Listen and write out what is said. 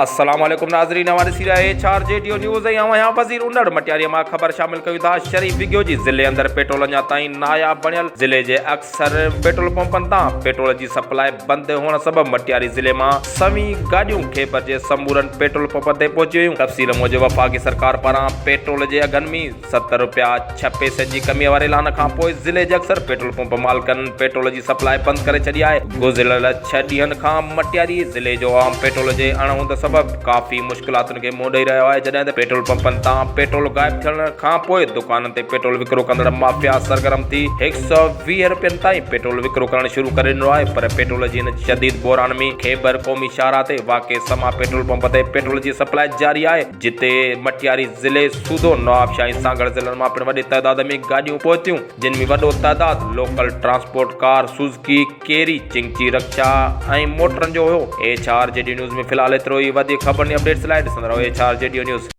السلام عليڪم ناظرين اوهان ڏسي رهيا H R G D news ۽ آئون آهيان وزير انڙ مٽياري مان خبر شامل ڪيون ٿا شريف وگهيو جي ضلعي اندر پيٽرول اڃا تائين ناياب بڻيل ضلعي جي اڪثر پيٽرول پمپن تان پيٽرول جي سپلاء بند هئڻ سبب مٽياري ضلعي مان سوين گاڏيون خيبر جي سمورن پيٽرول پمپن تي پهچي ويون تفصيل موجب وفاقي سرڪار پاران پيٽرول جي اگهن ۾ 70 رپيا ڇهه پئسن جي ڪمي واري اعلان کان پوء ضلعي جي اڪثر پيٽرول پمپ مالڪن پيٽرول جي سپلاء بند ڪري ڇڏي آهي. گذريل ڇهه ڏينهن کان مٽياري ضلعي جو عوام پيٽرول جي اڻ هوند سبب ڪافي مشڪلاتن کي منهن ڏئي رهيو آهي جڏهن ته پيٽرول پمپن تان پيٽرول غائب ٿيڻ کان پوء دڪانن تي پيٽرول وڪرو ڪندڙ مافيا سرگرم ٿي 120 رپين تائين پيٽرول وڪرو ڪرڻ شروع ڪري ڏنو آهي پر پيٽرول جي هن شديد بحران ۾ خيبر قومي شاهراهه تي واقع سما پيٽرول پمپ تي پيٽرول جي سپلاء جاري آهي جتي مٽياري ضلعي سوڌو نوابشاهه ۽ سانگهڙ ضلعن مان پڻ وڏي تعداد ۾ گاڏيون پهتيون، جن ۾ وڏو تعداد لوڪل ٽرانسپورٽ ڪار، سوزڪي، ڪيري، چنگچي رڪشا ۽ موٽرن جو هيو. H R G D news ۾ في الحال ايترو ئي، وڌيڪ خبرن ۽ اپڊيٽس لاء ڏسندا رهو H R G D news.